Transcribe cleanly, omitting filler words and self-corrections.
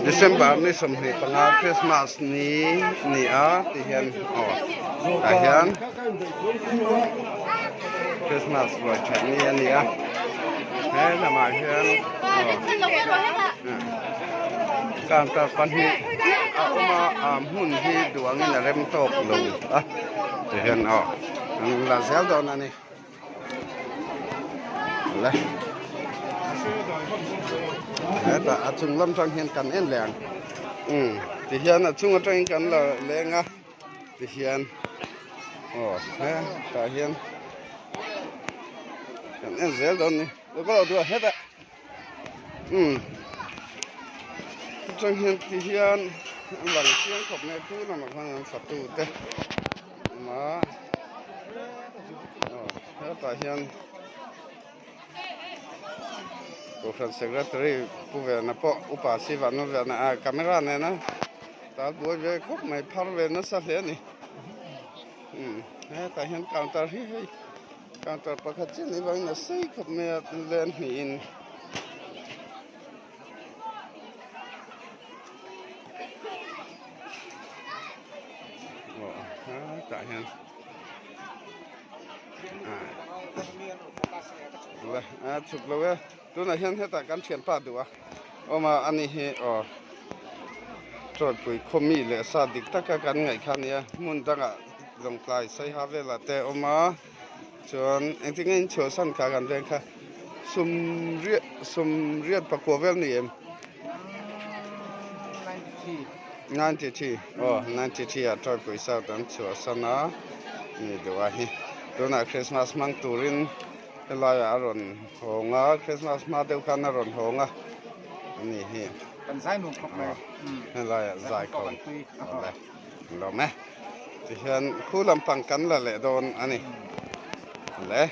December ni 25 Christmas ni ni a ti hian aw tah hian Christmas ruai that ni a ni a he lamah hian aw counter pahnih a awm a a hmun hi duh angin a rem tawk lo a ti hian aw an la zel dawn a ni. Le hetah a chung lam tang hian kan en leh ang umm ti hian a chung atangin kan la leng a ti hian aw he tah hian kan en zel dawn a ni hetah umm atang hian ti hian a lang chiang khawp mai a tu lamah khan an fatu te. Awm a aw hetah hian kohhran secretary pu vena pawh upa siva nu vena ah camera nena tal buai ve khawp mai phar ve nasa hle a ni umm hetah hian counter hi hei counter pakhat chiah ni vangin a sei khawp mai a len hnihin. Tah hian a chhuk lo e tunah hian hetah kan thianpa duh a awm a ani hi aw chawlhpui khaw mi leh sa dik taka kan ngaih kha a nia hmun dangah lawngtlai saiha velah te a awm a chuan engtin nge in chhuahsan kha kan veng kha sum riat sum riat pakua vel ni em 93 aw 93 ah tawipui south an chhuahsan a ni duh a hi tunah Christmas hmang turin helaiah a rawn hawng a Christmas hma deuh khan a rawn hawng a ani hi helaiah zai khawm awle lawm e tihian khu lampang kan la leh dawn a ni le.